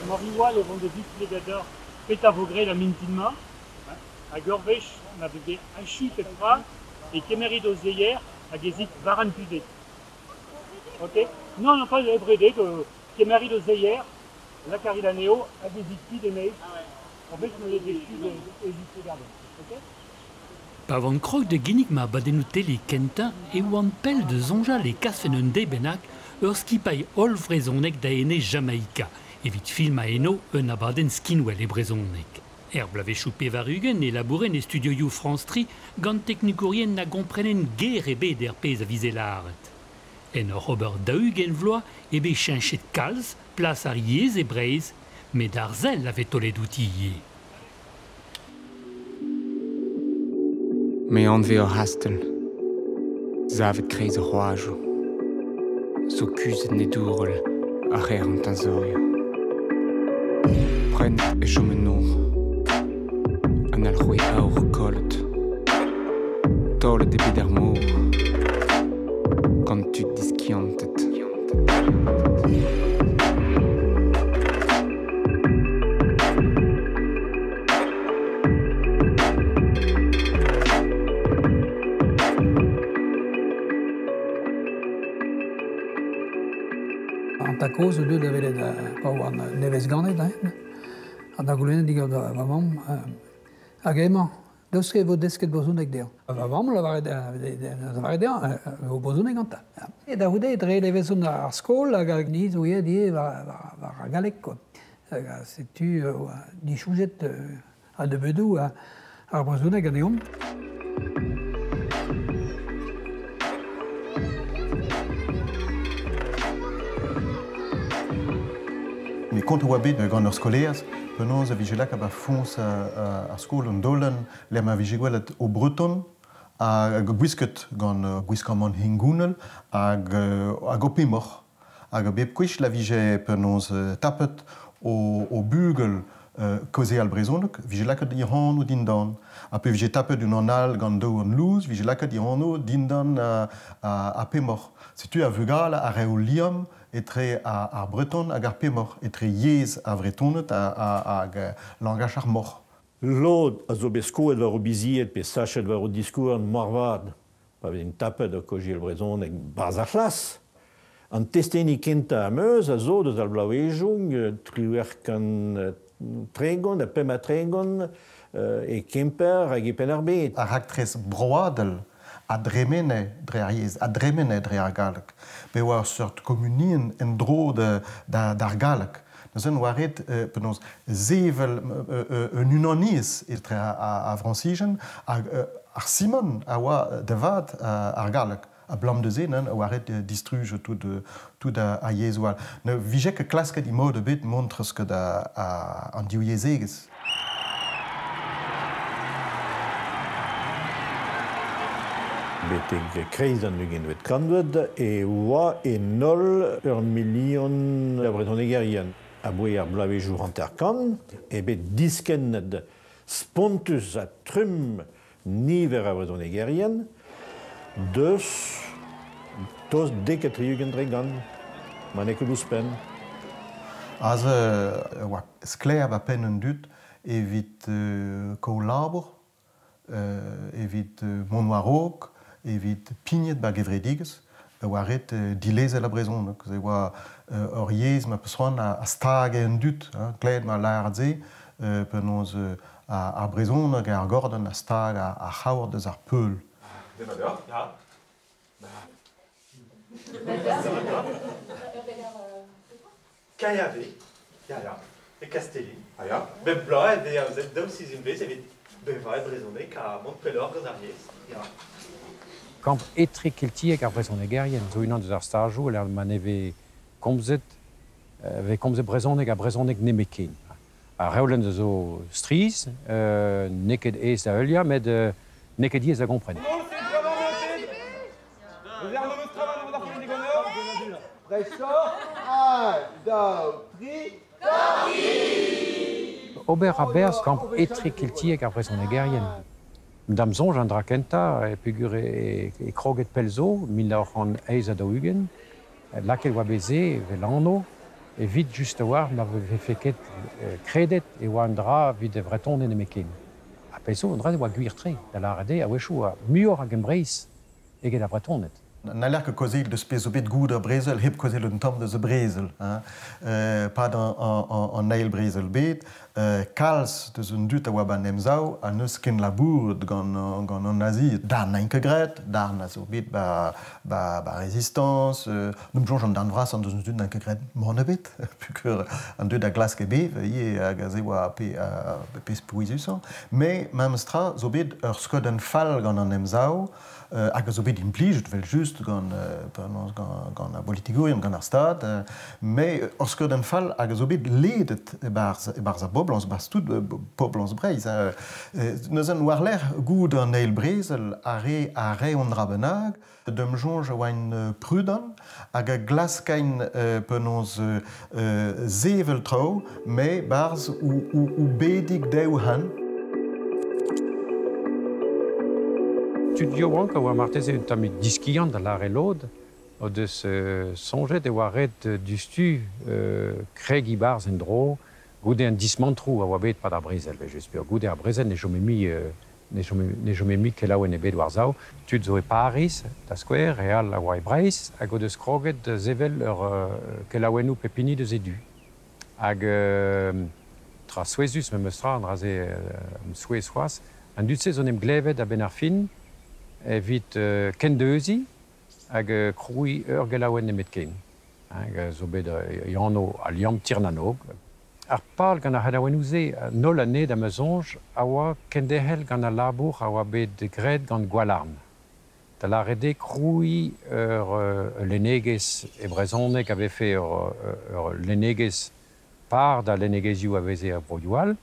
Emañ Riwal o vont da zisplegañ deoc'h petra vo graet ar mintin-mañ. Hag ur wech ma vez achu pep tra e kemerit ho seier hag ez it war an tu-se. Ok? Non, non, pas hep redek, kemerit ho seier, lakarit anezho hag ez it kuit e-maez. Ur wech ma vez echu e zisplegadenn. Ok? Pa oan krog da ginnig ma abadennoù tele kentañ e oan pell da soñjal e kasfen un deiz bennak ur skipailh hollvrezhonek da enez Jamaika evit filmañ eno un abadenn skinwel e brezhoneg. Er bloavezhioù 80 e labouren e studioioù France 3 gant teknikourien na gomprenen ger ebet er pezh a vize lâret. En ur ober 40 vloaz eo bet cheñchet kalz plas ar yezh e Breizh, met ar sell a vez taolet outi ivez. Me anvez ur c'hastell savet 'kreiz ar c'hoajoù zo kuzhet nedourel a-herr an teñzorioù. Prennet e chom un nor, an alc'hwez aour kollet. Taolet eo bet er mor gant tud diskiantet. An tad-kozh o deus da welet pa oan nevez-ganet hein, ha da goulennet digant va mamm hag emañ daoust e vo desket brezhoneg dezhañ. Va mamm lavaret dezhañ e vo brezhoneg gantañ. E da c'houde dre levezon ar skol hag ar ni zo aet ivez war ar galleg quoi. Setu disoñjet a-nebeudoù ar brezhoneg ganeomp. Met kont e oa bet gant ur skolaer penaos e vije lakaet ba foñs ar skol un daolenn lec'h ma vije gwelet o breton hag gwisket gant gwiskamant hengounel hag hag o pemoc'h. Hag bep gwech la vije penaos tapet o bugel kaozeal brezhoneg, vije lakaet e anv dindan. Ha pe vije tapet unan all gant daouarn lous, vije lakaet e anv dindan ar pemoc'h. Setu ar vugale a rae o liamm etre ar breton hag ar pemoc'h, etre yezh ar Vretoned hag langach ar moc'h. Lod a zo bet skoet war o bizied pe sachet war o diskouarn moarvat pa vezint tapet o kaozeal brezhoneg 'barzh ar c'hlas. An testeni kentañ am eus a zo deus ar bloavezhioù 38 ha 35 e Kemper hag e Penn-ar-Bed. Ar raktres broadel a dremene dre ar yezh, a dremene dre ar galleg. Pe oa ur seurt komunien en-dro d'ar galleg. Neuze oa ret penaos sevel un unaniezh etre ar Frañsizien hag ar simant a oa da vat ar galleg. Abalamour da se neuze oa ret distruj tout ar yezhoù all. Ne vije ket klasket e mod ebet mont treuzket an divyezhegezh. Betek kreiz an ugentvet kantved e oa en holl ur milion a vrezhonegerien. Aboe ar bloavezhioù 50 eo bet diskennet spontus ha trumm niver a vrezhonegerien deus tost 70%, ma n'eo ket ouzhpenn. Aze e oa sklaer ba penn an dud evit kaout labour, evit mont war-raok, evit pignet ba gevredigezh, e oa ret dilezel ar brezhoneg. E oa ur yezh ma peus c'hoant a stage an dud, klevet ma lâret se, penaos ar brezhoneg ar gordenn a stag ar c'haour deus ar peul. Demat deoc'h. Ya. KAV, ya ya, e Kastellin. Ah ya. Bep bloaz e vez aozet daou sizhunvezh evit bevañ e brezhoneg ha mont pelloc'h gant ar yezh. Ya. Kamp etrekeltiek ar vrezhonegerien zo unan eus ar stajoù lec'h ma ne vez komzet vez komzet brezhoneg ha brezhoneg nemetken. Ar reolenn zo strizh, n'eo ket aes da heuliañ, met n'eo ket diaes da gompren. Ober a berzh kamp etrekeltiek ar vrezhonegerien. Da'm soñj an dra kentañ eo peogwir e kroget pell zo, 1948, lakaet e oa bet se evel anv. Evit just a-walc'h ma vefe ket kredet e oa un dra evit e Vretoned nemetken. Ha pezh zo, an dra e oa gwir-tre, da lâret eo a-wechoù oa muioc'h a Gembreiz eget a Vretoned. N'haller ket kaozeal deus pezh zo bet goude ar brezel hep kaozeal un tamm deus ar brezel. Hein. Pad an eil brezel bed, kalz deus an dud a oa ban Emsav ha neus ken labouret gant an nazied. Darn n'int ket graet, darn a zo bet ba Résistance, n'em soñj an darn vrasañ deus an dud n'int ket graet mann ebet, peogwir an dud a glaske bev ivez hag aze oa pezh pouezusañ. Met memes tra zo bet ur skeudenn fall gant an Emsav, hag a zo bet implijet evel-just gant gant ar bolitikourien, gant ar Stad, met ur skeudenn fall hag a zo bet ledet e-barzh e-barzh ar boblañs, barzh tout poblañs Breizh. Neuze war-lerc'h goude an eil brezel ar re a rae un dra bennak, d'am soñj a oaint prudent hag a glaskaint penaos sevel traoù, met 'barzh o bedig dezho-hen. Tud yaouank a oa marteze un tammig diskiant da lâret lod, o deus soñjet e oa ret diouzhtu kregiñ 'barzh en-dro goude an dismantroù a oa bet 'pad ar brezel evel-just. Goude ar brezel ne chome mui ne chome mui kelaouenn ebet war-sav. Tud zo e Pariz, da skouer, re all a oa e Breizh, hag o deus kroget da sevel ur kelaouennoù pep hini deus e du. Hag tra souezhus memes tra, an dra-se am souezh c'hoazh, an dud-se zo en em glevet a-benn ar fin evit kendeuziñ hag krouiñ ur gelaouenn nemetken. Hag zo bet e anv Al Liamm Tir-na-Nog. Ar pal gant ar c'helaouennoù-se, an holl anezhe da ma soñj, a oa kenderc'hel gant al labour a oa bet graet gant Gwalarn. Da lâret eo krouiñ ur lennegezh e brezhoneg a vefe ur lennegezh par da lennegezhioù a veze er broioù all.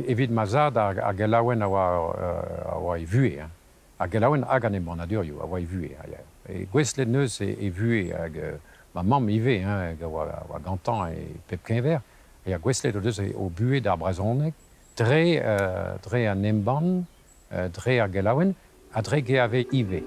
Evit ma zad ar gelaouenn a oa e vuhez. Ar gelaouenn hag an embannadurioù a oa e vuhez. E gouestlet neus e vuhez hag ma mamm ivez, hein, hag a oa gantañ e pep keñver. E a gouestlet o deus o buhez d'ar brezhoneg dre an embann, dre ar gelaouenn ha dre GAV ivez.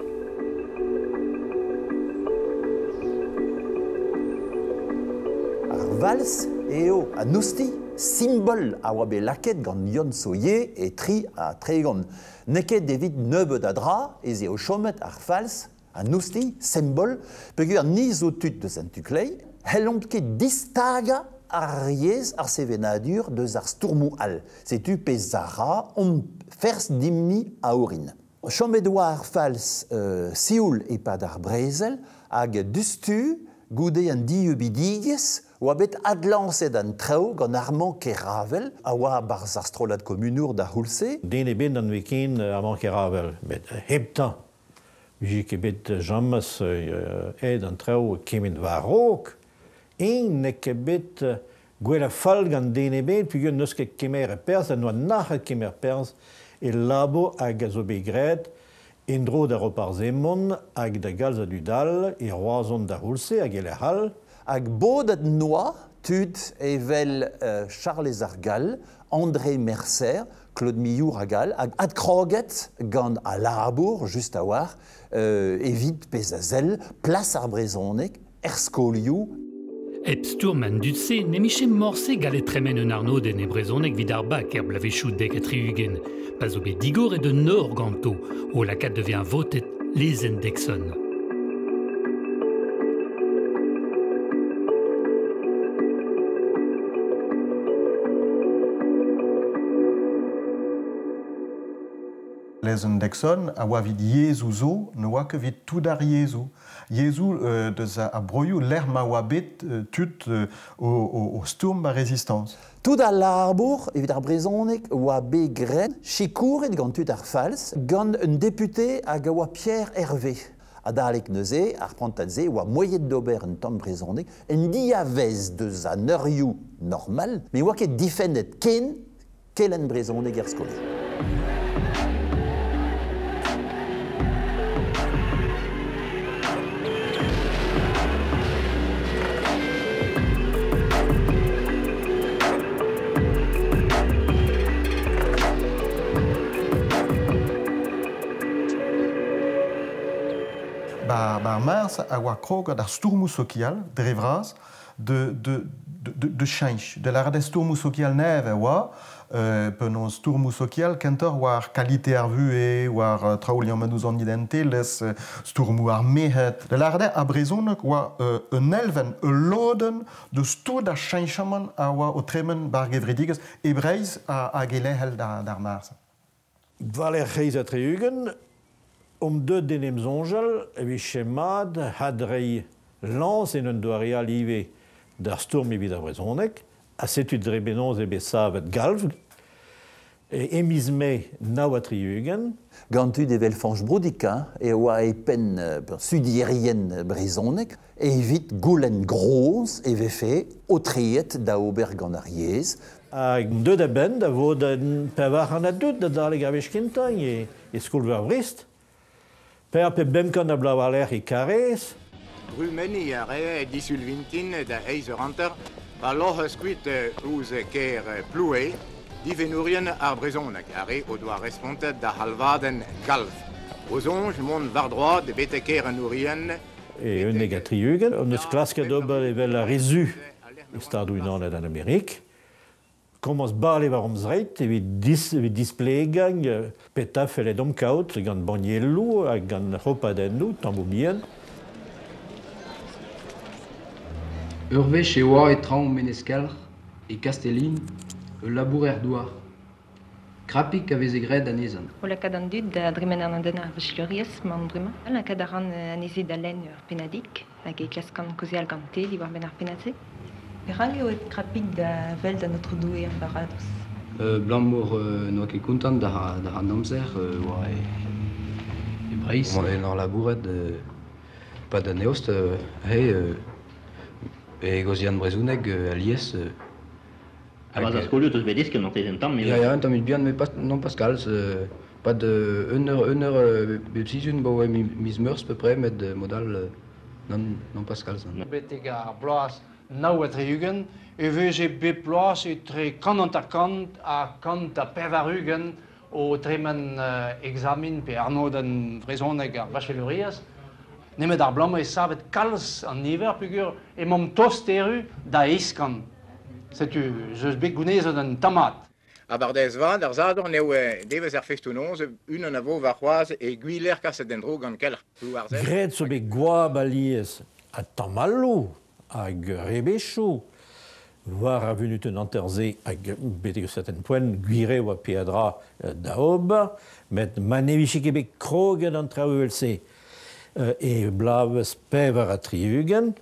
Ar vals eo an osti simbol a oa bet lakaet gant Yann Sohier e 33. N'eo ket evit nebeut a dra ez eo chomet ar falz an osti simbol peogwir ni zo tud deus an tu-kleiz, n'hellomp ket distagañ ar yezh ar sevenadur deus ar stourmoù all. Setu pezh a ra omp ferzh dimp-ni a orin. Chomet oa ar falz sioul e-pad ar brezel hag diouzhtu goude an dieubidigezh oa bet adlañset an traoù gant Armand Keravel a oa barzh ar strollad komunour da c'houlz-se. Den ebet n'an vez ken Armand Keravel, met heptañ. Vije ket bet james aet an traoù kement war-raok. Eñ n'eo ket bet gwellañ fall gant den ebet peogwir n'eus ket kemeret perzh, ha n'oa nac'het kemer perzh e labour hag a zo bet graet en-dro da Roparz Hemon hag da galz a dud all e Roazhon da c'houlz-se hag e lec'h all. Hag bodet noa tud evel Charlez ar Gall, André Mercer, Claude Millour hag all, hag adkroget gant al labour, just a-walc'h, evit pezh a sell plas ar brezhoneg er skolioù. Hep stourm an dud-se ne miche morse gallet tremen un arnodenn e brezhoneg evit ar bak er bloavezhioù 70, pa zo bet digoret un nor ganto o lakaat da vezañ votet lezenn Deixonne. Lezenn Deixonne a oa evit yezhoù zo, ne oa ket evit tout ar yezhoù. Yezhoù deus ar broioù lec'h ma oa bet tud o stourm ar Resistañs. Tout al labour evit ar brezhoneg oa bet graet, sikouret gant tud ar Falz, gant un député hag a oa Pierre Hervé. Adalek neuze, ar prantad-se oa moiet d'ober un tamm brezhoneg, en diavez deus an eurioù normal, met oa ket difennet ken kelenn brezhoneg er skol. Bar mars a oa krog ar stourmoù sokial, dre vras, de cheñch, de lâret stourmoù sokial nevez a oa, penaos stourmoù sokial kentoc'h war kalite ar vuhez, war traoù liammet ouzh an identelezh, stourmoù ar merc'hed. De lâret ar brezhoneg oa un elfenn, ul lodenn deus tout ar cheñchamant a oa o tremen bar gevredigezh e Breizh hag e lec'hel d'ar mars. Valer c'hreiz ha tri-ugent, omp deuet d'en em soñjal e vije mat hadreiñ lañs en un doare all ivez d'ar stourm evit ar brezhoneg, ha setu dre penaos eo bet savet galv, e miz Mae 69. Gant tud evel Fañch Broudic e oa e penn studierien brezhoneg evit goulenn groz e vefe aotreet da ober gant ar yezh. Hag deuet a-benn da vod 400 a dud adalek ar wech kentañ e skol-veur Brest. Per pe 500 a bloaz war-lerc'h e Karaez. Brumenniñ a rae disul vintin da eizh eur hanter pa loc'has kuit ouzh kêr Ploue divenourien ar brezhoneg, ar re o doa respontet da c'halvadenn galv. O soñj mont war-droad betek kêr an Oriant. E 71, hon eus klasket ober evel ar re zu e Stadoù-Unanet an Amerik. Komañs bale war hom zreid evit displegañ petra felle deomp kaout gant bannieloù ha gant hopadennoù, tammoù bihan. Ur wech e oa e traoñ Menez-Kelc'h, e Kastellin, ul labourer-douar. Krapig a veze graet anezhañ. O lakaat an dud da dremen an andenn ar vachelouriezh mañ bremañ. Lakaat a ran anezhe da lenn ur pennadig hag e klaskan kaozeal gante diwar-benn ar pennad-se. Perak eo aet Krapig da wel d'an Aotrou Doue er baradoz? Abalamour n'oa ket kontant d'ar an amzer oa e Breizh. En ur labourat 'pad an eost aze e gaozean brezhoneg alies. Ha 'barzh ar skolioù 'teus bet desket marteze un tamm Ya, ya, un tammig bihan, met pas, non pas kalz. 'Pad un eur bep sizhun 'baoe miz Meurzh peu près, met mod all non, non pas kalz. Betek ar bloaz 69 e veze bep bloaz etre 150 ha 180 o tremen examen pe arnodenn vrezhoneg ar vachelouriezh. Nemet ar bloaz-mañ e savet kalz an niver peogwir emaomp tost erru da eizh kant. Setu ez eus bet gounezet un tammad. Abardaez vat, ar Sadorn eo devezh ar festoù-noz, unan a vo warc'hoazh e Gwiler kaset en-dro gant kelc'h Plouarzhel. Graet zo bet goap alies ha tamalloù hag rebechoù war ar vunutenn hanter-se hag betek ur certain poent gwir eo oa peadra da ober, met ma ne vije ket bet kroget an traoù evel-se e bloavezh 64,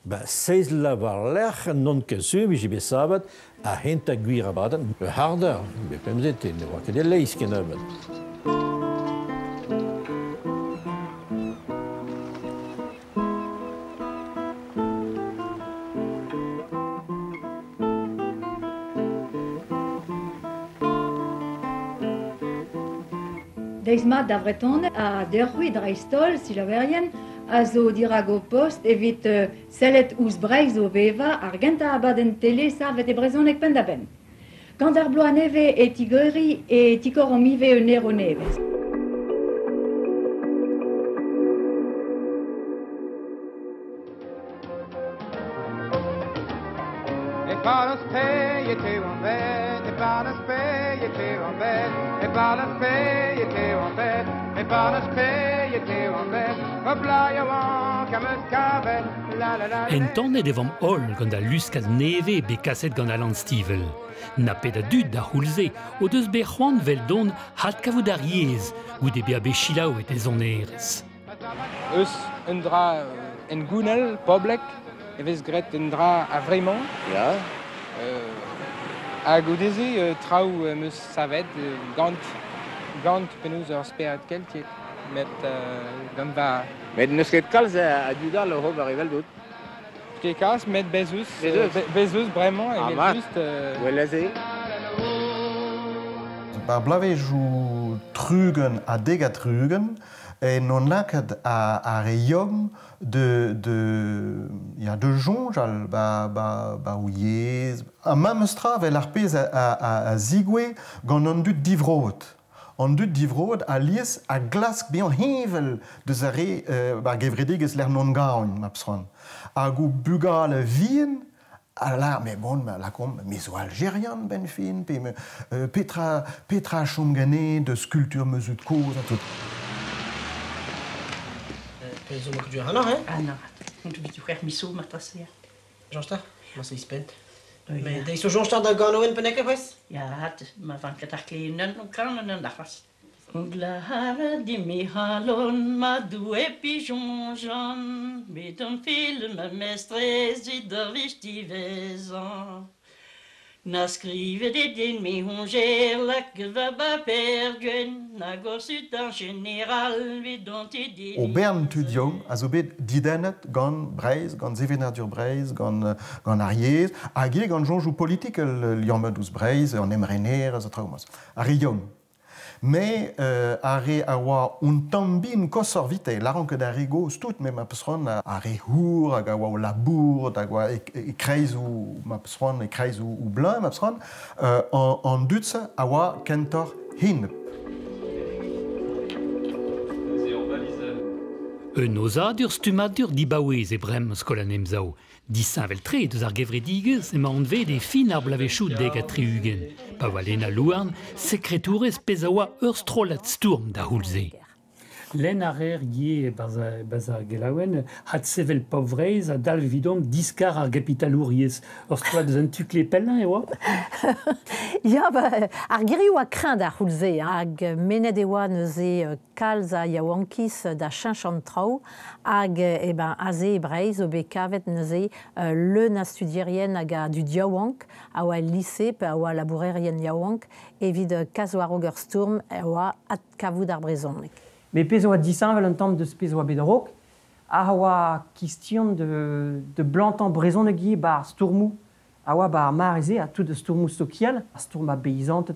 ba seizh vloaz war-lerc'h n'on ket sur vije bet savet ar c'hentañ gwir abadenn ur c'hardeur, bet pemzete, ne oa ket e-leizh kennebeut. Deiz mat da Vretoned ha deoc'h-c'hwi dreist-holl, selaouerien, a zo dirak ho post evit sellet ouzh Breizh o vevañ ar gentañ abadenn tele savet e brezhoneg penn-da-benn. Gant ar bloaz nevez e tigoriñ e tigoromp ivez un erv nevez. Entanet e vamp holl gant al luskad nevez bet kaset gant Alan Stivell. Na pet a dud da c'houlz-se o deus bet c'hoant 'veldon adkavout ar yezh goude bezañ bet selaouet e sonerezh. Eus un dra hengounel, poblek, e vez graet un dra a-vremañ. Ya. Ha goude-se traoù em eus savet gant gant penaos ur spered keltiek, met gant va... Met n'eus ket kalz a dud all oc'h ober eveldout. Ket kalz, met bez eus. Bez eus bremañ, evel-just. Gwell a se. Ar bloavezhioù 30 ha 70 en hon lakaet ar re yaouank de, ya, de soñjal ba o yezh. Ha memes tra 'vel ar pezh a zigouez gant an dud divroet. An dud divroet a lies a glask bezañ heñvel deus ar re ar gevredigezh lec'h non gaon, ma peus Hag o bugale vihan a lâr, mais bon, ma lakaomp, me zo aljerian benn fin, pe me, petra, petra a chom ganin deus kultur ma zud kozh ha tout. Pezh zo ma ket ac'hanoc'h, hein? Ah non, on c'hwec'h miz zo marteze. Soñj Ma se spent. Mais deiz zo soñj da ganoenn pennek c'hoazh? Ya, ma vanket ar klennen o kanen an c'hoazh. Glahar di mi halon ma doue pijon jan, met an fil ma mestrez vid ur wech diwezhañ. Na skrivet e din me hoñjer lak va baper gwenn, nag o sut ar jeneral vid an ti O bern tud yaouank a zo bet didennet gant Breizh, gant sevenadur Breizh, gant, gant ar yezh, hag ivez gant soñjoù politikel liammet ouzh Breizh, an emrenerezh ha traoù Ar re yaouank. Mais ar re a oa un tamm bihan koshoc'h 'vite, lâran ket ar re gozh tout, met ma peus c'hoant ar re c'hour hag a oa o labourat hag oa e-kreiz o ma peus c'hoant e-kreiz o bleuñv ma peus c'hoant, an dud-se a oa kentoc'h enep. Un aozadur stummadur dibaouez e bremañ skol an Emsav. Disheñvel-tre deus ar gevredigezh emañ anvet e fin ar bloavezhioù 70. Pa oa Lena Louarn sekretourez pezh a oa ur strollad stourm da c'houlz-se. Lenn a reer ivez e-barzh ar gelaouenn adsevel Pav Vreizh a dalv evidomp diskar ar gapitalouriezh. Ur strollad eus an tu-kle pellañ e oa? Ya, ba, ar gerioù a kreñv d'ar c'houlz-se hag mennet e oa neuze kalz a yaouankiz da cheñch an traoù Hag eh ben aze e Breizh zo bet kavet neuze leun a studierien hag a dud yaouank a oa el lise pe a oa labourerien yaouank evit kas war-raok ur stourm a oa adkavout ar brezhoneg. Met pezh a oa disheñvel un tamm deus pezh a oa bet a-raok, a oa kistion de blantañ brezhoneg ivez 'ba ar stourmoù a oa 'ba ar mare-se ha tout stourmoù sokial, ar stourm a beizanted,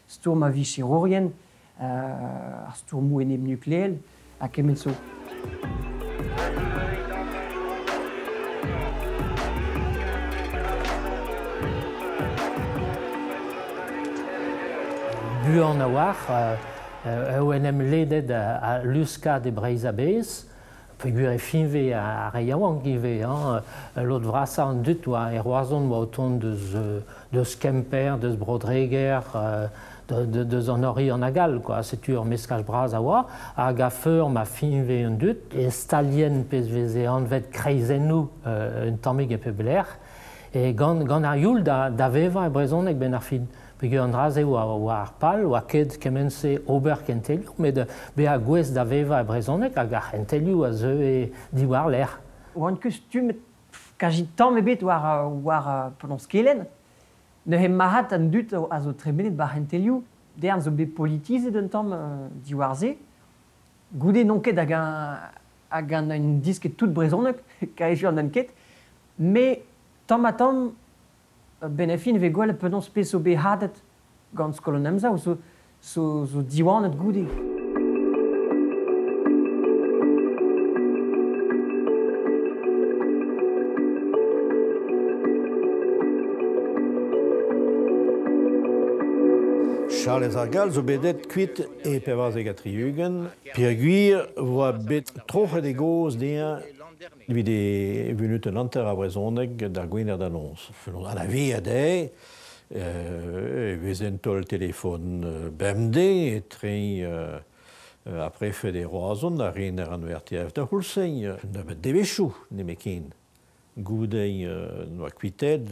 stourm a vicherourien, ar stourmoù enep-nukleel ha kement zo. Buan a-walc'h eo en em ledet al luskad e Breizh a-bezh, peogwir e fiñve ar re yaouank ivez hañ. Lod vrasañ an dud oa e Roazhon oa o tont deus, deus Kemper, deus Bro-Dreger, deus an Oriant hag all quoi. Setu ur meskaj bras a oa hag a-feur ma fiñve an dud e stalien pezh veze anvet kreizennoù un tammig e pep lec'h e gant, gant ar youl da, da vevañ e brezhoneg benn ar fin. Peogwir an dra-se oa, oa ar pal, oa ket kement-se ober kentelioù, met bezañ gouest da vevañ e brezhoneg hag ar c'hentelioù a zeue diwar-lerc'h. Oan ket stummet kazi tamm ebet war, war penaos kelenn. Neuze marc'had an dud a zo tremenet 'ba c'hentelioù, dezhañ zo bet politizet un tamm diwar-se. Goude n'on ket hag hag an disket tout brezhoneg, kaezh n'on ket, met tamm-ha-tamm benn ar fin e vez gwelet penaos pezh zo bet hadet gant Skol an Emsav zo, zo, zo diwanet goude. Charlez ar Gall zo bet aet kuit e 74 peogwir oa bet troc'het e gaoz dezhañ evit e vunutenn hanter a vrezhoneg d'ar Gwener da noz. Anavezet eo e vez un taol telefon bemdez etre ar prefed e Roazhon ha rener an ORTF da c'houlz-se, un nebeud devezhioù nemetken. Goude n'oa kuitaet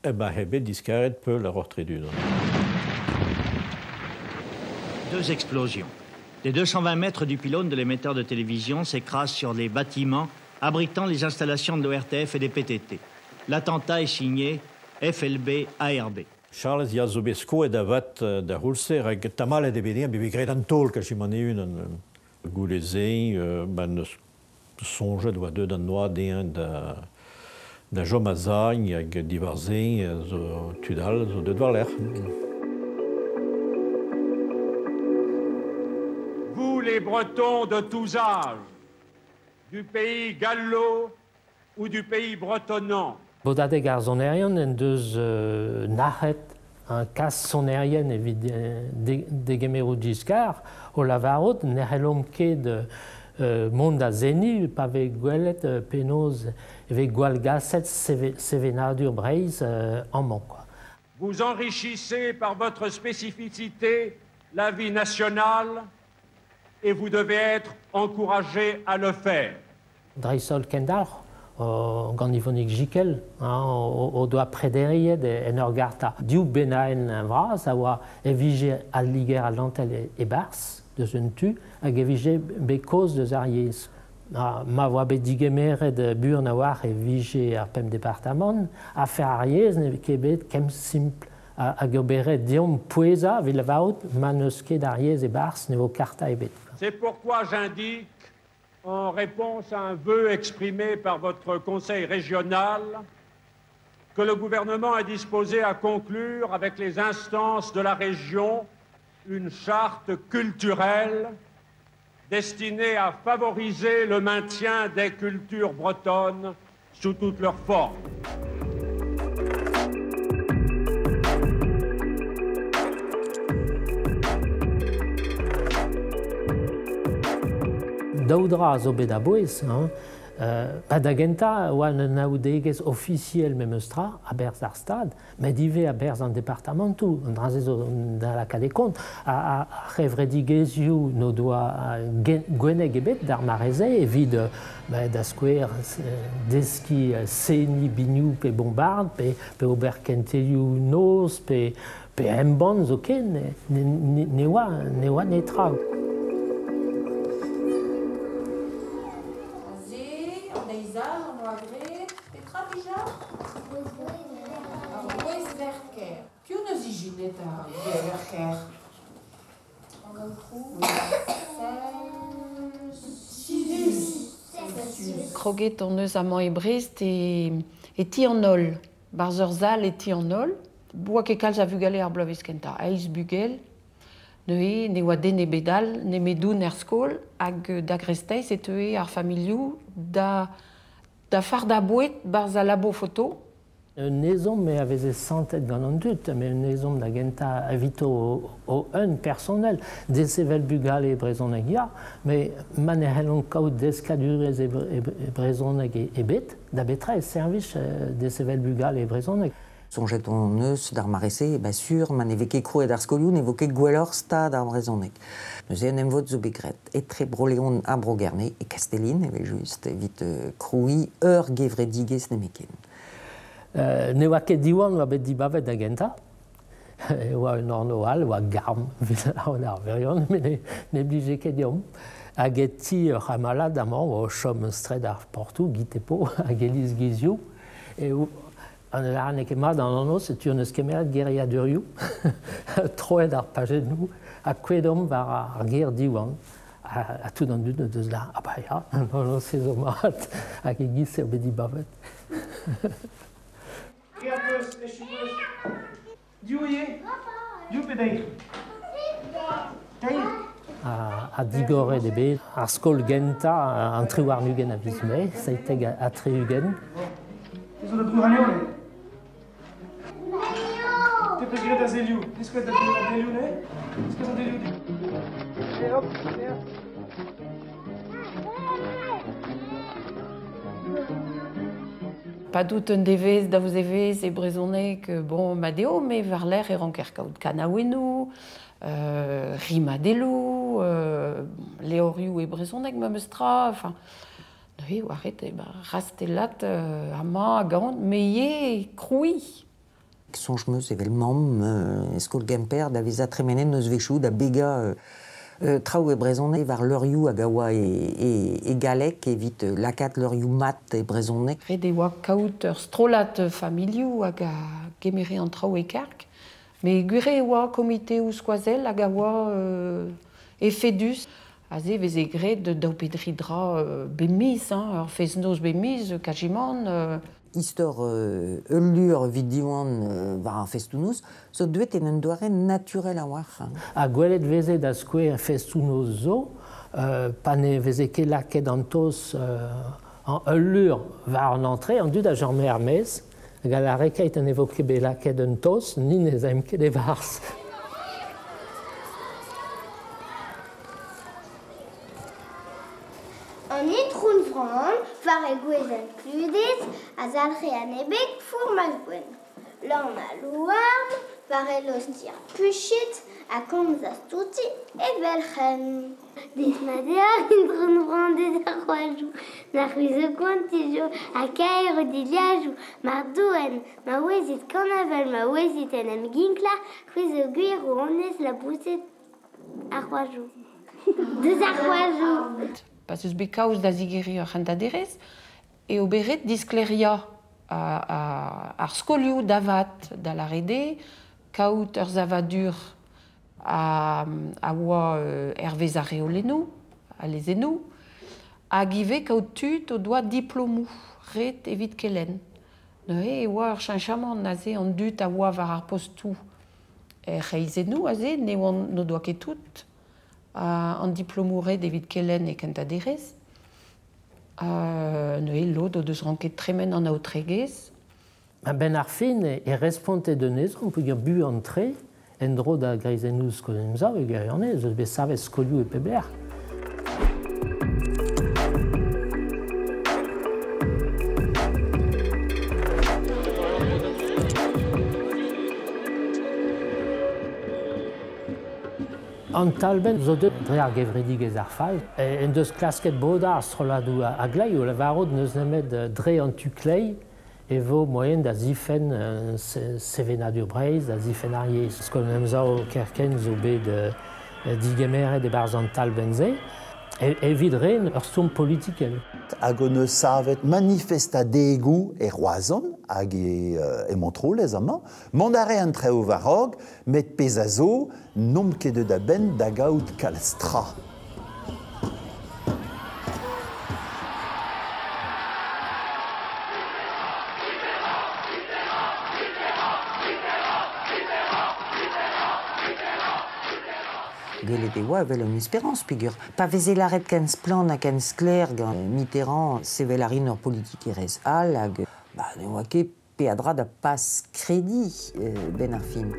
hep ma eo bet diskaret peul ar Roc'h-Tredunan. Deux explosions. Des 220 mètres du pylône de l'émetteur de télévision s'écrasent sur les bâtiments abritant les installations de l'ORTF et des PTT. L'attentat est signé FLB ARB. Charlez ya zo bet skoet avat da c'houlz-se rak tamallet eo bet dezhañ bet graet an taol kazimant e-unan. Goude-se, ba n'eus soñjet oa deuet an noa dezhañ da, da chom a-zagn hag diwar-se zo tud all zo deuet war-lerc'h. Vous les Bretons de tous âges, du pays gallo ou du pays bretonnant. Bodadeg ar sonerion en deus nac'het Un kas sonerien evit degemerout diskar, o lavarout ne c'hellomp ket mont da zeni pa vez gwelet penaos e vez gwallgaset sevenadur Breizh amañ, quoi. Vous enrichissez par votre spécificité la vie nationale et vous devez être encouragé à le faire. Dreist-holl kendalc'h gant Yvonnick Gicquel, hein, o doa prederiet en ur garta. Div bennaenn vras a oa e vije al Liger Atlantel e-barzh deus un tu hag e vije bet kaoz deus ar yezh. Ma oa bet digemeret buan a-walc'h e vije ar pemp departamant, afer ar yezh n'eo ket bet ken simpl hag oberet deomp pouezañ evit lavarout ma n'eus ket ar yezh e-barzh ne vo karta ebet. C'est pourquoi j'indique, en réponse à un vœu exprimé par votre conseil régional, que le gouvernement est disposé à conclure avec les instances de la région une charte culturelle destinée à favoriser le maintien des cultures bretonnes sous toutes leurs formes. Daou dra a zo bet a-bouez, hein. Pa da gentañ oa un anaoudegezh ofisiel memes tra a-berzh ar Stad, met ivez a-berzh an departamantoù, an dra-se zo da lakaat e kont, ar c'hevredigezhioù n'o doa gwenneg ebet d'ar mare-se evit da skouer deskiñ seniñ binioù pe bombard, pe ober kentelioù noz, pe embann zoken, ne oa netra. Kroget hon eus amañ e Brest e ti an holl, barzh ur sal e ti an holl. Boa ket kalz a vugale ar bloavezh kentañ, eizh bugel. Neuze ne oa den ebet all nemedoun er skol hag da gresteiz e teue ar familhoù da fardañ boued barzh al labo foto. Un ezhomm a veze santet gant an dud, met un ezhomm da gentañ evito o-un personel, desevel bugale e brezhoneg ya, met ma ne c'hellont kaout deskadurezh e brezhoneg ebet, da betra e servij desevel bugale e brezhoneg. Soñjet hon eus d'ar mare-se, ba sur, ma ne vez ket krouet ar skolioù, ne vo ket gwelloc'h stad ar brezhoneg. Neuze en emvod zo bet graet etre Bro-Leon ha Bro-Gerne, e Kastellin, evel-just, evit krouiñ ur gevredigezh nemetken. Ne oa ket Diwan oa bet dibabet da gentañ. E oa un anv all, oa Garm, evit ar verion, met ne blije ket deomp. Hag e ti ur c'hamalad amañ, oa o chom straed ar Portoù, Guy Thépaut, hag Élise Guizioù. E an lâr n'eo ket mat an anv, setu hon eus kemeret geriadurioù, troet ar pajennoù, ha kouezhet omp war ar ger Diwan. Ha tout an dud deus là, ah bah ya, an anv se zo mat, hag e-giz eo bet dibabet. Ha digoret eo bet ar skol gentañ an 23 a viz Mae, 77. Padout un devezh, daou zevezh e brezhoneg, bon, mat eo, met war-lerc'h e ranker kaout kanaouennoù, rimadelloù, levrioù e brezhoneg memes tra, enfin, neuze oa ret rastellat amañ hag ahont, met ivez krouiñ. Soñj 'm eus evel mamm e skol Gemper da vezañ tremenet nozvezhioù da begañ traoù e brezhoneg war leurioù hag a oa e galleg evit lakaat leurioù mat e brezhoneg. Ret e oa kaout ur strollad familhoù hag a gemere an traoù e karg. Met gwir e oa komiteoù skoazell hag a oa efedus. Aze e veze graet daou pe dri dra bep miz, hein, ur fest-noz bep miz, kazimant. Istor ul lur evit Diwan war ar festoù-noz zo deuet en un doare naturel a-walc'h. Ha gwelet veze da skouer festoù-noz zo, pa ne veze ket lakaet an taos ul lur war an antre, an dud a chome er-maez, Hag a rekeit an evo ket bet lakaet un toz, ni ne zaemp ket e-barzh. An itron vran, war e gwezenn kludez, a zalc'he an ebeg fourmaj gwenn. Lan a louarn, war e lost puchet, a komzas touti e belc'hen. Des madear intron vran des ar c'hoajou, na c'hwizo koantijo, a kaer o diliajou, mar doen, ma ouezit kanavel, ma ouezit en em ginkla, c'hwizo gwir o anez la bouset ar c'hoajou. Deus ar c'hoajou. Pa zeus bet kaoz da zigeri ur c'hentaderez, e oberet diskleria ar skolioù davat da la rede, kaout ur zavadur a oa hervez ar reolennoù, a lezennoù, hag ivez kaout tud o doa diplomoù ret evit kelenn. Neuze e oa ur cheñchamant aze an dud a oa war ar postoù er c'hreizennoù aze, ne oant n'o doa ket tout an diplomoù ret evit kelenn e kentaderez. Neuze lod o deus ranket tremen an aotregezh. A-benn ar fin e responte d'un ezhomm peogwir buan-tre en-dro da greizennoù skol Emsav e gwirionez, eus bet savet skolioù e pep lec'h. An talbenn zo deuet dre ar gevredigezh ar Falz en deus klasket bodañ ar strolladoù a glei o lavarout n'eus nemet dre an tu kleiz e vo moaien da zifenn sevenadur Breizh, da zifenn ar yezh. Skol an Emsav kerkent zo bet digemeret e-barzh an talbenn-se evit ren ur stourm politikel. Hag hon eus savet manifestadegoù e Roazhon hag e Montroulez amañ. Mont a rae an traoù war-raok, met pezh a zo, n'omp ket deut a-benn da gaout kalz tra. Gwelet e oa evel un esperañs peogwir pa veze lâret ken splann ha ken sklaer gant Mitterrand sevel a rin ur politikerezh all hag ba, ne oa ket peadra da pas krediñ benn ar fin.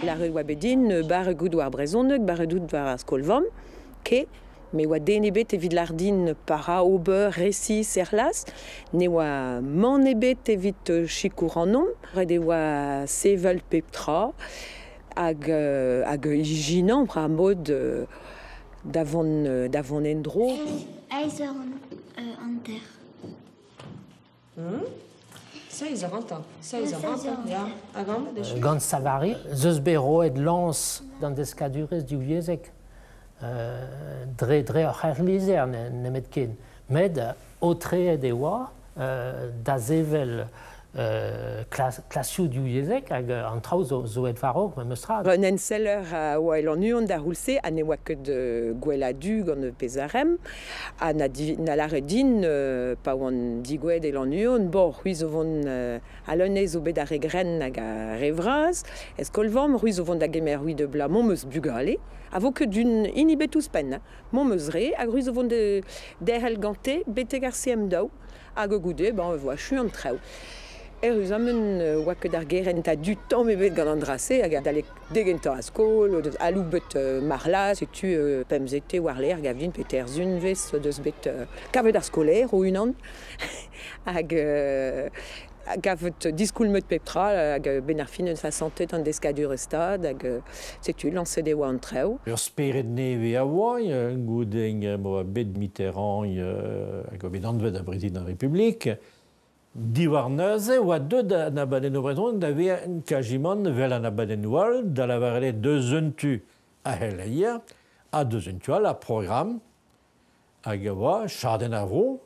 Lâret oa bet din, bar gout war brezhoneg, bar dout war ar skol-vamm, ke, me oa den ebet evit lâr din para ober resis er c'hlas, ne oa mann ebet evit sikour anomp, ret e oa sevel pep tra, hag ijinañ pra mod da vont en-dro. Eizh eur hanter. Seizh eur hanter, ya. Hag amañ, dechu. Gant Savary, zeus bet roet lañs d'an deskadurezh divyezhek dre ur c'herlizher nemet ken. Met aotreet e oa da sevel klasioù divyezhek hag an traoù zo aet war-raok memes tra. Un enseller a oa el an da c'houlz-se ha ne oa ket gwella-du gant pezh a rem ha na lâret din pa oan digouezhet el an unan, bon, c'hwi zo vont a leun zo bet ar re grenn hag ar re vras, e skol-vamm, c'hwi zo vont da gemer c'hwi de bla mont eus bugale, a vo ket d'un hini bet ouzhpenn, mont eus re, hag c'hwi zo vont derc'hel gante betek ar CM2, hag goude, bon, e vo achu an traoù. Erruz amen oa ket ar gerent a du tamm ebet gant an dra-se hag adalek degentañ a skol, aloubet marlaz, setu pemzete war-lerc'h gavin pe terzunvez deus bet kavet ar skolaer o unan hag Gavet diskoulmet pep tra hag ben ar fin eus asantet an deskadur stad hag setu lañset e oa an traoù. Ur spered nevez a oa, goude ma oa bet Mitterrand hag oa bet anvet da brezidant ar Republik. Diwar neuze oa deuet an abadennoù brezhoneg da vezañ kazimant evel an abadennoù all, da lavaret eo deus un tu ar c'heleier ha deus un tu all ar programm hag a oa chadenn ar vro.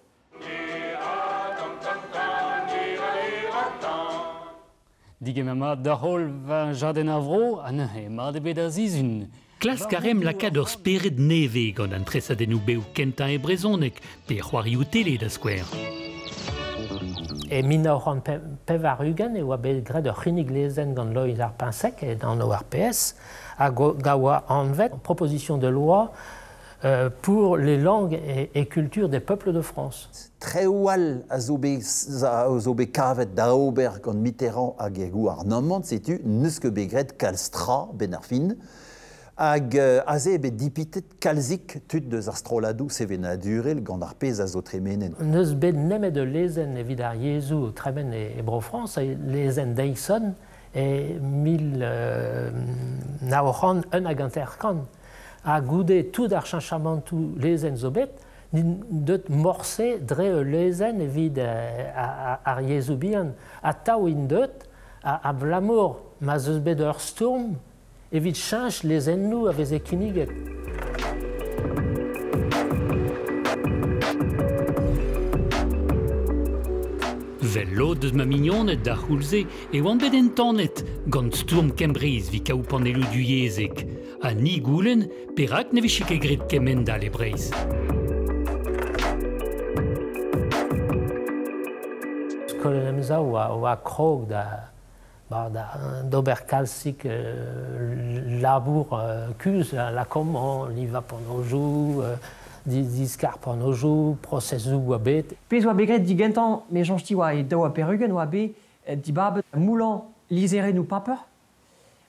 Digemer mat da holl war jadenn ar vro ha neuze mat eo bet ar sizhun. Klask a raemp lakaat ur spered nevez gant an tresadennoù bev kentañ e brezhoneg pe c'hoarioù tele da skouer. E 1980 e oa bet graet ur c'hinnig lezenn gant Loeiz ar Piñseg edan ORPS hag a oa anvet Proposition de loi pour les langues et cultures des peuples de France. Traoù all a zo bet, a zo bet kavet da ober gant Mitterrand hag e gouarnamant, setu n'eus ket bet graet kalz tra 'benn ar fin. Hag aze eo bet dipitet kalzik tud deus ar strolladoù sevenadurel gant ar pezh a zo tremenet. N'eus bet nemet ul lezenn evit ar yezhoù o tremen e Bro-Frañs, lezenn Dyson e 1951. Ha goude tout ar cheñchamantoù lezenn zo bet, n'int deut morse dre ul lezenn evit ar yezhoù bihan. Atav int deut abalamour ma'z eus bet ur stourm evit cheñch lezennoù a veze kinniget. Vel lod eus ma mignoned d'ar c'houlz-se e oan bet entanet gant stourm Kembreiz evit kaout panelloù duyezhek. Ha ni goulenn perak ne vije ket graet kemend-all e Breizh. Skol an Emsav oa, oa krog da Ba, d'ober kalzik labour kuzh, lakaomp hañ, livañ panojoù, diskar panojoù, prosezoù oa bet. Pezh oa bet graet digentañ, me soñj oa e daou ha pevar-ugent oa bet dibabet moullañ lizherennoù paper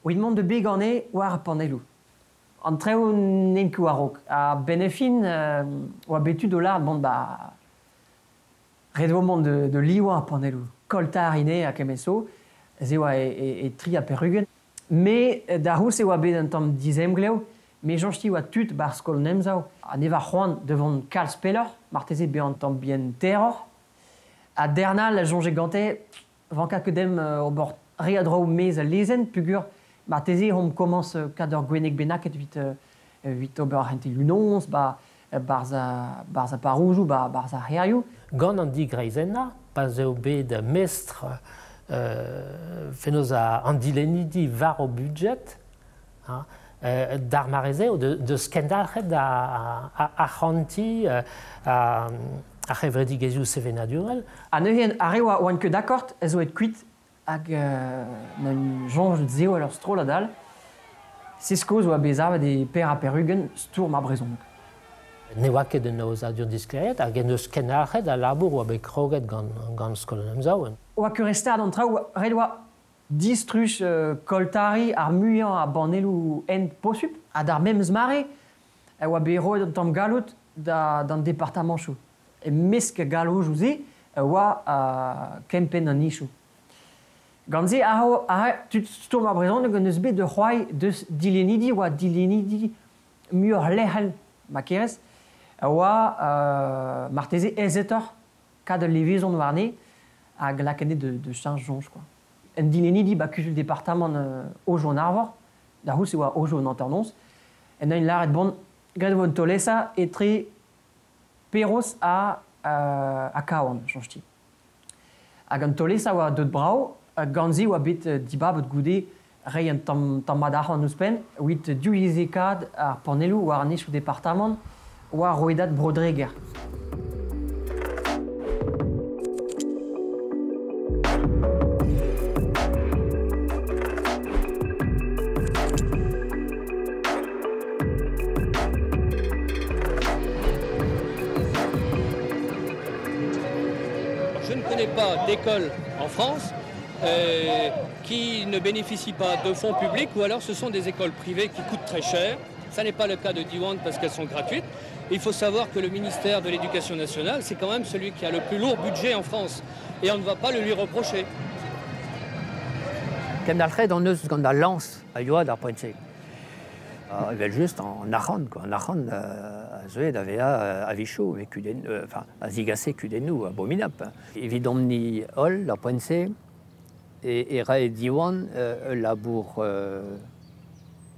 evit mont da begañ anezhe war ar panelloù. An traoù n'int ket war-raok. A-benn ar fin oa bet tu d'o lâret bon ba Ret eo mont da livañ ar panelloù. Koltar ine ha kement zo, ez eo e tri ha pevar-ugent. Me, da c'houlz e oa bet un tamm dizemglev, me soñj e oa tud 'barzh skol an Emsav ha ne oa c'hoant da vont kalz pelloc'h, marteze bezañ un tamm bihan terroc'h. Ha darn all a soñje gante vanka ket demp ober re a draoù maez al lezenn peogwir marteze omp komañs kad ur gwenneg bennaket evit evit ober ar c'hentelioù noz 'ba 'barzh 'barzh ar parrouzoù, 'barzh ar c'hêrioù. Gant an digreizennañ, pa 'z eo bet mestr fenoz an dilennidi war o budjed, d'ar mare-se eo deus kendalc'het arc'hantiñ ar c'hevredigezhioù sevenadurel. Ha neuze ar re oa oant ket d'accord ez oa aet kuit hag n'en soñj dezho ur strollad all. Se skoz oa bet savet e per ha pevar-ugent stourm ar brezhoneg. Ne oa ket un aozadur disklêriet hag en deus kendalc'het al labour oa bet kroget gant, gant Skol an Emsav. Oa ket re start an traoù, ret oa distruj koltari ar muiañ a banelloù hent posupl. Ha d'ar memes mare e oa bet roet un tamm galloud d'an departamanchoù. E-mesk galloudoù-se e oa kempenn an nichoù. Gant se aze tud stourm ar brezhoneg en deus bet ur c'hoari deus dilennidi oa dilennidi muioc'h lec'hel ma kerez a oa marteze aezetoc'h kad ul levezon warne hag lakaet de cheñch soñj quoi. Un dilennidi ba kuzul departamant Aodoù-an-Arvor, da c'houlz e oa Aodoù an Hanternoz, en deus lâret bon graet e vo un taol-esa etre Perroz ha ha Kawan, soñj-ti. Hag an taol-esa a oa deuet brav, gant se e oa bet dibabet goude reiñ un tamm tamm mat arc'hant ouzhpenn evit divyezhekaat ar panelloù war an departamant war rouedad Bro-Dreger. Je ne connais pas d'école en France qui ne bénéficient pas de fonds publics ou alors ce sont des écoles privées qui coûtent très cher. Ça n'est pas le cas de Diwan parce qu'elles sont gratuites. Il faut savoir que le ministère de l'Éducation nationale, c'est quand même celui qui a le plus lourd budget en France. Et on ne va pas le lui reprocher. Kendalc'het hon eus gant al lañs a yoa d'ar poent-se. Evel-just an arc'hant, quoi. An arc'hant a zeue da vezañ a-wechoù, met kudenn, enfin, a zigase kudennoù abominapl. Evidomp-ni holl, d'ar poent-se, e rae Diwan ul labour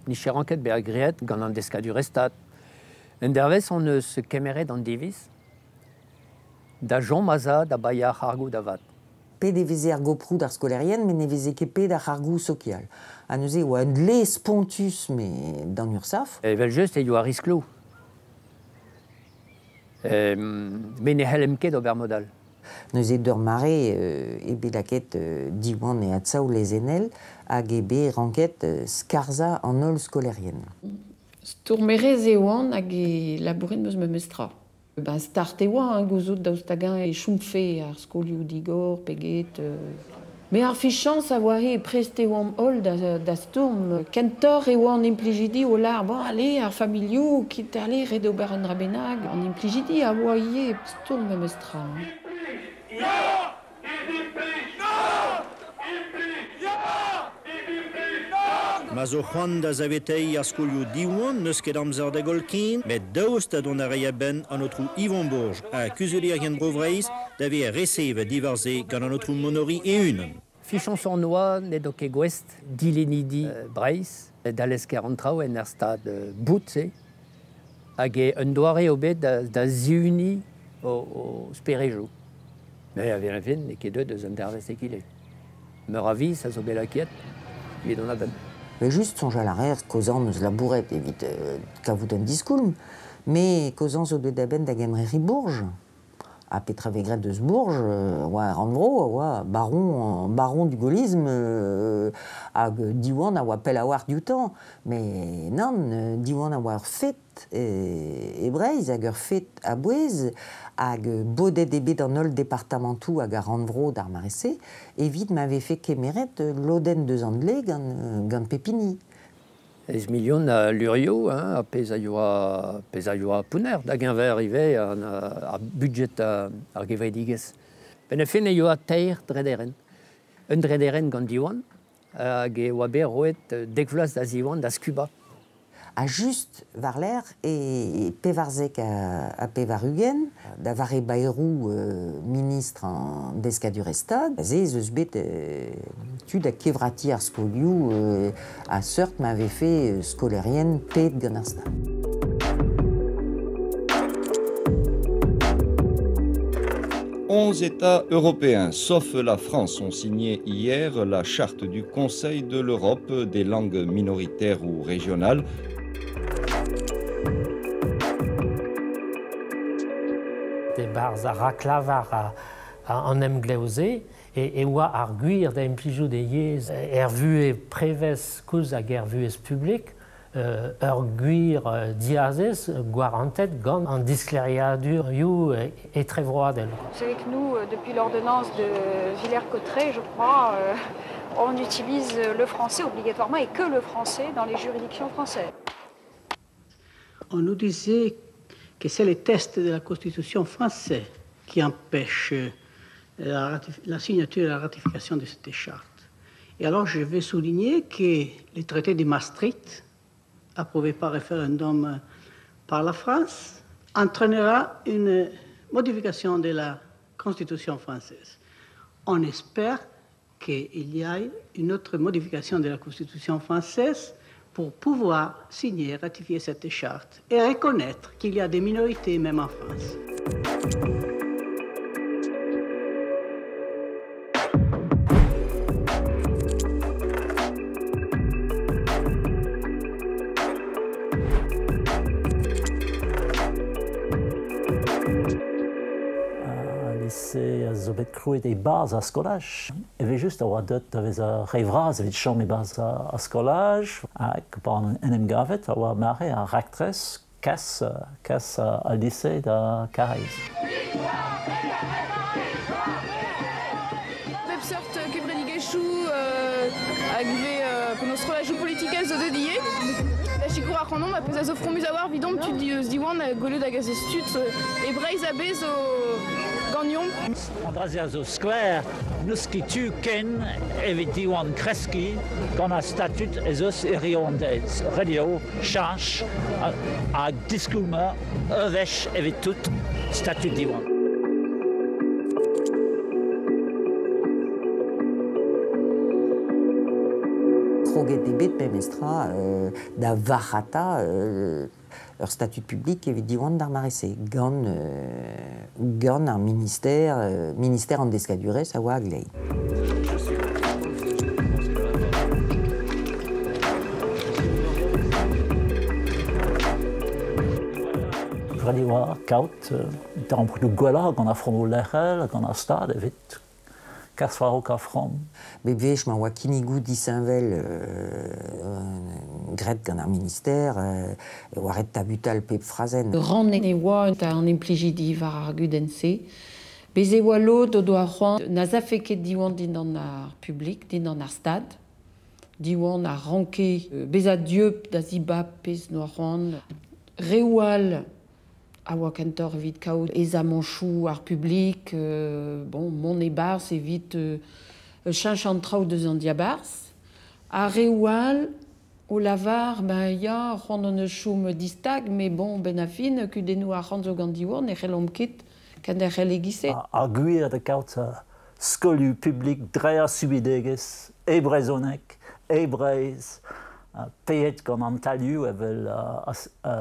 nicheranket bezañ graet gant an deskadurezh Stad. Un dervezh hon eus kemeret an diviz da chom aza da baeañ ar c'hargoù da vat. Pet e veze ar goproù d'ar skolaerien, met ne veze ket pet ar c'hargoù sokial. Ha neuze e oa un dle spontus met d'an URSAF. Evel-just e yoa riskloù. Met ne c'hellemp ket ober mod all. Neuze d'ur mare eo bet lakaet Diwan e adsav lezennel hag eo bet ranket skarzhañ an holl skolaerien. Stourmerez e oan hag e labouret 'm eus memes tra. Ben start e oa, hein, gouzout daoust hag-eñ e chomfe ar skolioù digor pe get. Met ar fichañs a oa eo prest e oamp holl da stourm. Kentoc'h e oa an implijidi o lâr, bon, allez, ar familhoù, kit allez, ret ober un dra bennak. An implijidi a oa ivez stourm memes tra. Hein. Ma zo c'hoant da saveteiñ ar skolioù Diwan n'eus ket amzer da goll ken, met daoust ha dont a ray a-benn an aotrou Yvon Bourges ha kuzulierien Bro-Vreizh da vezañ resevet diwar-se gant an aotrou Monory e-unan. Fichañs hon oa n'edo ket gouest dilennidi Breizh da lesker an traoù en ur stad bout-se hag un doare eo bet da zihuniñ o sperejoù. Met a-benn ar fin n'eo ket deuet eus un dervezh egile. Meur a viz a zo bet lakaet evit dont a-benn. Mais just soñjal a reer kozhañ eus labouret evit kavout un diskoulm, met kozhañ zo deuet a-benn da gemeriñ Bourges. Ha petra vez graet eus Bourges, oa er rannvro, a oa baron, baron du gaullisme, hag Diwan a oa pell a-walc'h dioutañ. Mais nann, Diwan a oa ur fet e Breizh hag ur fet a-bouez, hag bodet eo bet an holl departamantoù hag ar rannvro d'ar mare-se evit ma vefe kemeret lodenn deus an dle gant pep hini. Eizh milion a lurioù, hein, ar pezh a yoa, pezh a yoa pounner da geñver ivez ar budget ar gevredigezh. Benn ar fin e yoa teir drederenn. Un drederenn gant Diwan, hag e oa bet roet 10 vloaz da Ziwan da skubañ. Ha just war-lerc'h e 94, da vare Bayrou ministr an deskadurezh Stad, aze ez eus bet tu da kevratiñ ar skolioù a seurt ma vefe skolaerien paeet gant ar Stad. 11 États européens, sauf la France, ont signé hier la charte du Conseil de l'Europe des langues minoritaires ou régionales. E-barzh ar raklavar an emglev-se e oa ar gwir da implijout e yezh er vuhez prevez koulz hag er vuhez publik, ur gwir diazez gwarantet gant an disklêriadurioù etrevroadel. Vous savez que nous, depuis l'ordonnance de Villers-Cotterêts, je crois, on utilise le français obligatoirement et que le français dans les juridictions françaises. On nous disait que c'est le texte de la Constitution française qui empêche la signature et la ratification de cette charte. Et alors je vais souligner que le traité de Maastricht, approuvé par référendum par la France, entraînera une modification de la Constitution française. On espère qu'il y ait une autre modification de la Constitution française pour pouvoir signer et ratifier cette charte et reconnaître qu'il y a des minorités même en France. Lise a zo bet krouet e-barzh ar skolaj. Evel-just a oa deuet da vezañ re vras evit chom e-barzh ar skolaj hag pan en em gavet a oa mare ar raktres kas kas al lise da Karaez. Pep seurt kevredigezhioù hag ivez penaos strollajoù politikel zo deuet ivez. Da sikour ar c'hanomp a peus a zo fromuz a war vidon tud eus diwan gwelet hag a ze stud e Breizh a bez o gagnomp. An a zo sklaer n'eus ket tu ken evit diwan kreski gant ar statut ez eus e riondez. Ret eo cheñch ha diskoulmañ ur wech evit tout statut Diwan. Kroget eo bet memestra da varc'hata ur statut publik evit Diwan d'ar mare-se gant gant ar ministère ministère an deskadurezh a oa a-gleiz. Ret e oa kaout darempredoù gwellañ gant ar frammoù lec'hel, gant ar stad evit kas war-raok ar framm. Bep wech ma oa kinnigoù disheñvel graet gant ar minister e oa ret tabutal pep frazenn. Rannet e oa an implijidi war ar gudenn-se. Bez' e oa lod o doa c'hoant na zafe ket Diwan dindan ar publik, dindan ar stad. Diwan a ranke bezañ dieub da zibab pezh 'noa c'hoant. Reoù all a oa kentoc'h evit kaout aezamanchoù ar publik, bon, mont e-barzh evit cheñch an traoù deus an diabarzh. Ar reoù all o lavar, ben ya, c'hoant hon eus chom distag, met bon, benn ar fin, kudennoù arc'hant zo gant Diwan, ne c'hellomp ket kenderc'hel e-giz-se. Ar gwir da kaout skolioù publik dre ar soubidigezh, e brezhoneg, e Breizh, paeet gant an talioù evel ar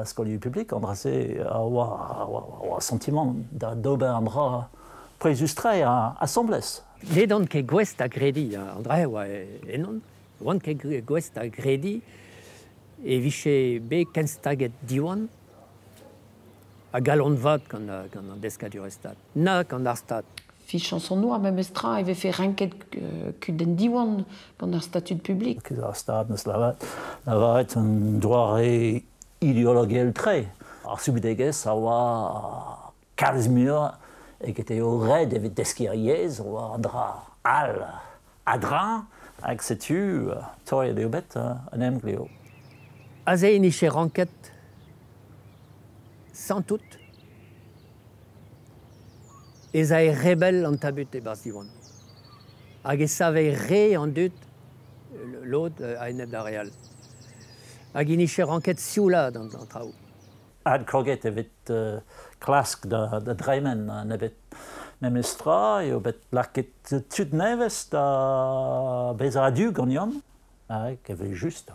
skolioù publik, an dra-se a oa santimant da d'ober an dra pouezus-tre asambles. N'edon ket gouest da grediñ, an dra e oa ennon, oan ket gouest da grediñ e vije bet kenstaget Diwan a galon vat gant an deskadurezh-stad, na gant ar Stad. Fichañs hon oa memestra e vefe renket kudenn Diwan gant ar statud publik. Ar Stad n'eus lavaret un doare ideologel-tre. Ar soubidigezh a oa kalz muioc'h eget eo ret evit deskiñ ar yezh, oa an dra all a-dreñv, hag setu torret eo bet an emglev. Aze e nije ranket santout ez ae rebell an tabut e-barzh Diwan. Hag e save re an dud lod a-enep d'ar re all. Hag e nije ranket sioulaat an traoù. Adkroget evit klask da dremen nemet memes tra eo bet lakaet tud nevez da bezañ a-du ganeomp. Hag evel-just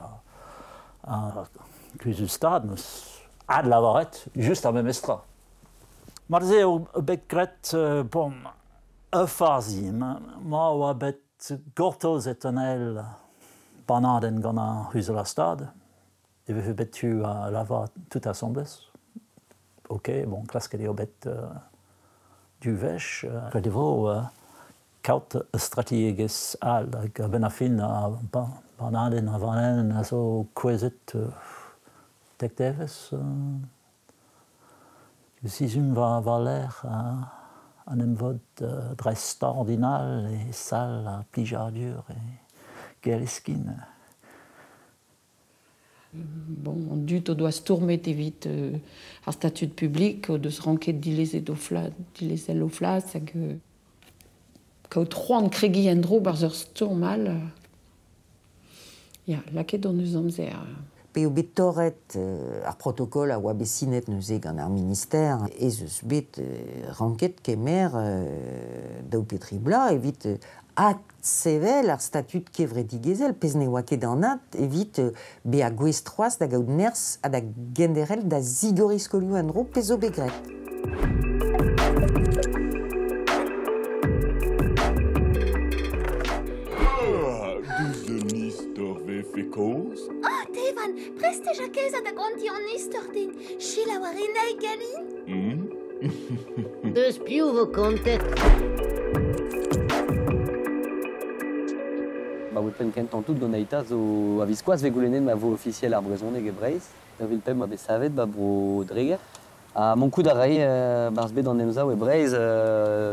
ar kuzul-stad n'eus adlavaret just ar memes tra. Marteze eo bet graet bon, ur fazi. Ma oa bet gortozet an eil bannadenn gant ar C'huzul ar Stad, e vefe bet tu a lavaret tout asambles. Ok, bon, klasket eo bet du wech. Ret e vo kaout ur strategiezh all hag a-benn ar fin ar bannadenn a vannadenn a zo kouezhet dek devezh. Sizhun war-lerc'h an emvod dreistordinal e sal ar plijadur e Gerleskin. Bon, an dud o doa stourmet evit ar statud publik o deus ranket dilezet o dilezel o flas hag kaout c'hoant kregiñ en-dro 'barzh ur stourm all. Ya, lakaet hon eus amzer. P'eo bet torret ar protokol a oa bet sinet neuze gant ar minister ez eus bet ranket kemer daou pe tri bloaz evit adsevel ar statud kevredigezhel, pezh ne oa ket anat evit bezañ gouest c'hoazh da gaout nerzh ha da genderc'hel da zigoriñ skolioù en-dro pezh zo bet graet. Oh, Tevan, prest eo Jakeza da gontiñ an istor din. Selaou a rin anezhi ganin? Deus piv 'vo kontet? Ba oa penn kentañ tout gant Ai'ta zo a-viskoazh 'vez goulennet ma vo ofisiel ar brezhoneg e Breizh. 2005 oa bet savet 'ba bro Dreger. Ha mon kout a rae barzh bet an emsav e Breizh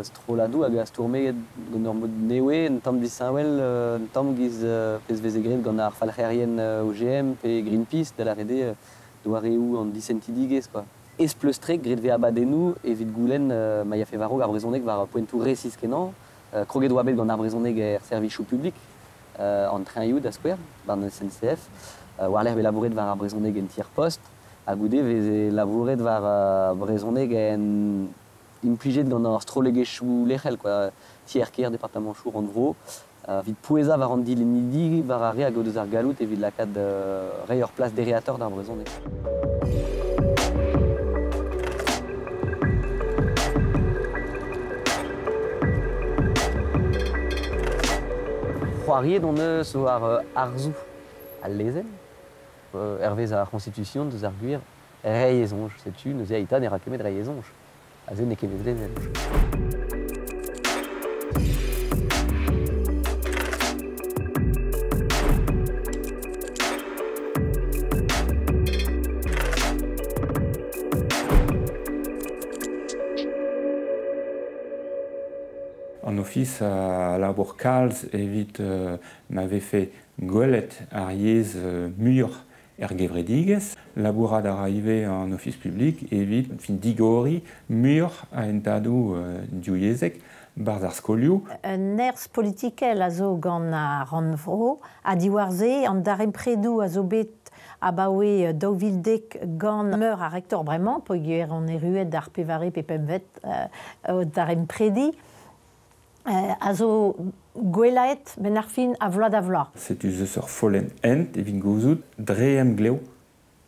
strolladoù hag a stourme gant ur mod newe, un tamm disheñvel, un tamm giz pezh veze graet gant ar falc'herien OGM pe Greenpeace, da lâret eo doareoù an disentidigezh quoi. Ez pleustrek graet vez abadennoù evit goulenn ma yafe war-raok ar brezhoneg war poentoù resis-kenañ. Kroget oa bet gant ar brezhoneg er servijoù publik, an treñioù da skouer, war an SNCF. War-lerc'h bet labouret war ar brezhoneg en tier-post. Ha goude veze labouret war brezhoneg en implijet gant ar strollegezhioù lec'hel quoi, tier-kêr, departamantoù, rannvro, evit pouezañ war an dilennidi, war ar re hag o deus ar galloud evit lakaat reiñ ur plas dereatoc'h d'ar brezhoneg. C'hoariet hon eus war arzoù al lezenn. Hervez ar C'honstitution deus ar gwir reiñ e soñj. Setu neuze Aïta ne ra ket met reiñ e soñj. Aze n'eo ket bet lezenn. An ofis a labour kalz evit ma vefe gwelet ar yezh muioc'h er gevredigezh. Labourat a ra ivez an ofis publik evit fin digoriñ muioc'h a hentadoù divyezhek barzh ar skolioù. Un nerzh politikel a zo gant ar rannvro ha diwar-se an darempredoù a zo bet abaoe 2010 gant meur ar rektor bremañ, peogwir on erruet d'ar pevare pe pempvet daremprediñ, a zo gwellaet benn ar fin a vloaz da vloaz. Setu zeus ur follenn hent evit gouzout dre emglev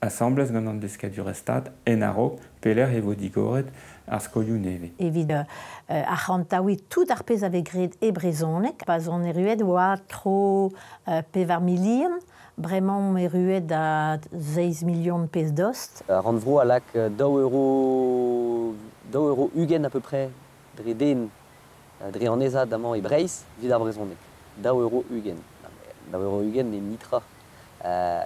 asambles gant an deskadurezh stad en a-raok pelec'h e vo digoret ar skolioù nevez. Evit arc'hantaouiñ tout ar pezh a vez graet e brezhoneg, pa 'z on erruet oa tro 4 milion, bremañ omp erruet da 7 milion pezh dost. Ar rannvro a lak 2 euro, 2 euro 20 à peu près dre den dre annezad amañ e Breizh evit ar brezhoneg. 2 euro 20. 2 euro 20 e nitra.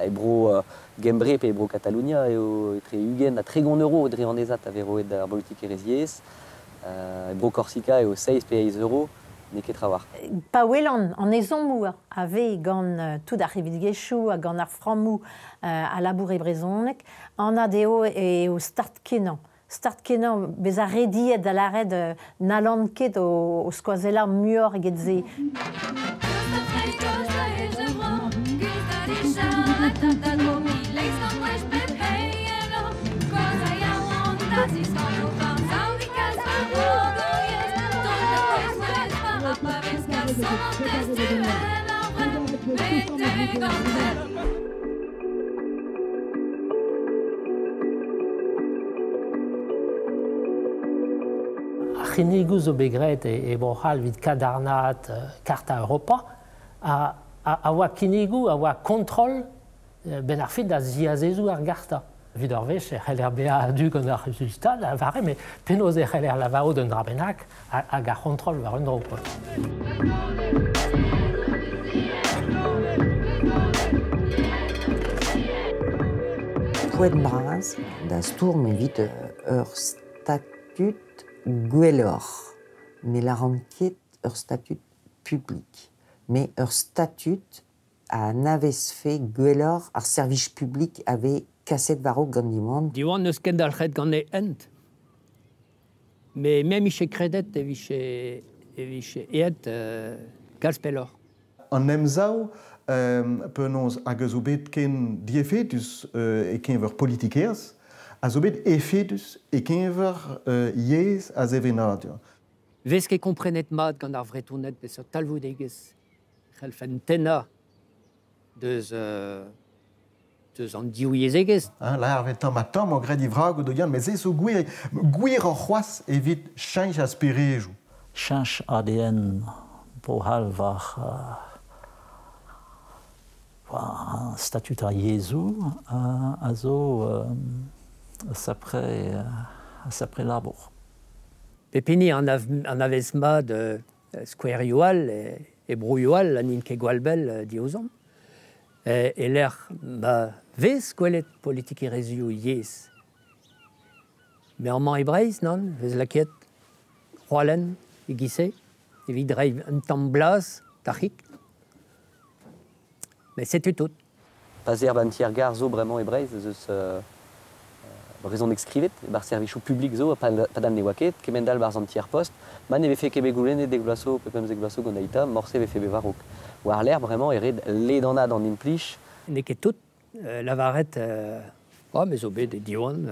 E bro Gembre pe e bro Katalonia eo etre 20 ha 30 euro dre annezad a vez roet d'ar bolitikerezh yezh. E bro Korsika eo 7 pe 8 euro, n'eo ket trawalc'h. Pa welan an ezhommoù a vez gant tout ar c'hevredigezhioù ha gant ar frammoù a labour e brezhoneg, anat eo eo start-kenañ. Start-kenañ bezañ rediet da lâret n'hallan ket o skoazellañ muioc'h eget se. Ar c'hinnigoù zo bet graet e Bro-C'hall evit kadarnaat Karta Europa a oa kinnigoù a oa kontrol benn ar fin da ziazezoù ar garta. Evit ur wech e c'heller bezañ a-du gant ar c'huzul-stad a vare, met penaos e c'heller lavarout un dra bennak hag ar c'hontrol war un dro. Poent bras da stourm evit ur statud gwelloc'h. Ne lâran ket ur statud publik, met ur statud a anavezfe gwelloc'h ar servij publik a vez kaset war-raok gant Diwan. Diwan n'eus kendalc'het gant e hent. Mais me 'mije kredet e vije aet kalz pelloc'h. An emsav penaos hag a zo bet ken diefedus e-keñver politikerezh, a zo bet efedus e-keñver yezh ha sevenadur. Vez ket komprenet mat gant ar Vretoned peseurt talvoudegezh c'hellfen tennañ deus an divyezhegezh. Lâr vez tamm ha tamm o graet divragoù do Yann, met se zo gwir, gwiroc'h c'hoazh evit cheñch ar sperejoù. Cheñch ADN Bro-C'hall war statud ar yezhoù a zo sapre labour. Pep hini anavez mat skouerioù all e broioù all ha n'int ket gwall bell diouzhomp. E lec'h ma vez gwelet politikerezhioù yezh. Me amañ e Breizh, nann, vez lakaet c'hoalen e-giz-se, evit reiñ un tamm blaz d'ar c'hig. Mais setu tout. Pa 'z eer 'ba 'n tier-gar zo bremañ e Breizh ez eus brezhoneg skrivet e-barzh servijoù publik zo ha padal ne oa ket, kement-all 'barzh an tier-post. Ma ne vefe ket bet goulennet dek vloaz zo pe 15 vloaz zo gant Ai'ta, morse e vefe bet war-raok. War-lerc'h bremañ e red ledanaat an implij. N'eo ket tout lavaret oh, me zo bet e Diwan,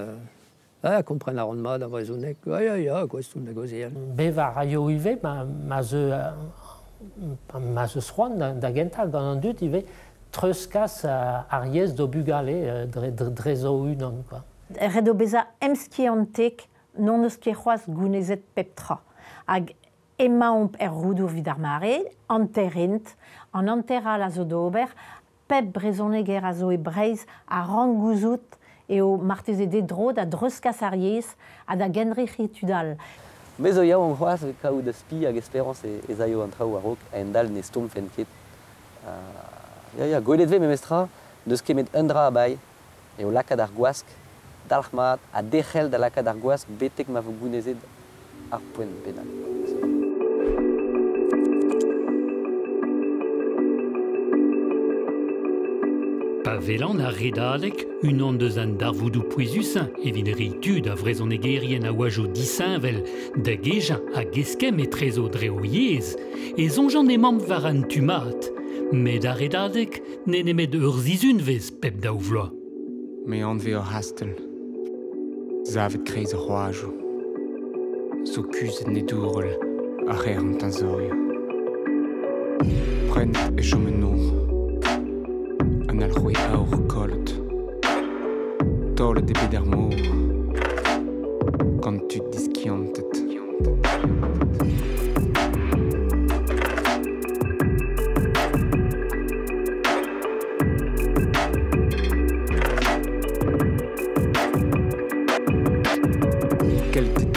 ah, kompren a ran mat ar brezhoneg, ya, ya, ya, gouest on da gaozeal. Bevañ a raio ivez ma zeu ma zeus c'hoant da gentañ gant an dud ivez treuzkas ar yezh d'o bugale drezo o-unan. Quoi. Ret eo bezañ emskiantek n'hon eus ket c'hoazh gounezet pep tra. Hag emaomp er roudour evit ar mare, hanter int, an hanter all a zo d'ober, pep brezhoneger a zo e Breizh a rank gouzout eo marteze dedro da dreuzkas ar yezh ha da gendrec'hiñ tud all. Me zo yaouank c'hoazh evit kaout spi hag esperañs ez aio an traoù war-raok, a-hend-all ne stourmfen ket. Ya, ya, gwelet 'vez memestra, n'eus ket met un dra a-bailh, eo lakaat ar gwask dalc'hmat ha derc'hel da lakaat ar gwask betek ma vo gounezet ar poent bennak. Pa welan ar Redadeg, unan deus an darvoudoù pouezusañ evit reiñ tu da vrezhonegerien a oajoù disheñvel da gejañ hag eskemm etrezo dre o yezh, e soñjan emaomp war an tu mat. Met ar Redadeg n'eo nemet ur sizhunvezh pep daou vloaz. Me anvez ur c'hastell savet 'kreiz ar c'hoajoù zo kuzhet nedourel a-c'her an teñzorioù. Prennet e chom un nor, un alc'hwez aour kollet. Taolet eo bet er mor gant tud diskiantet. Kelted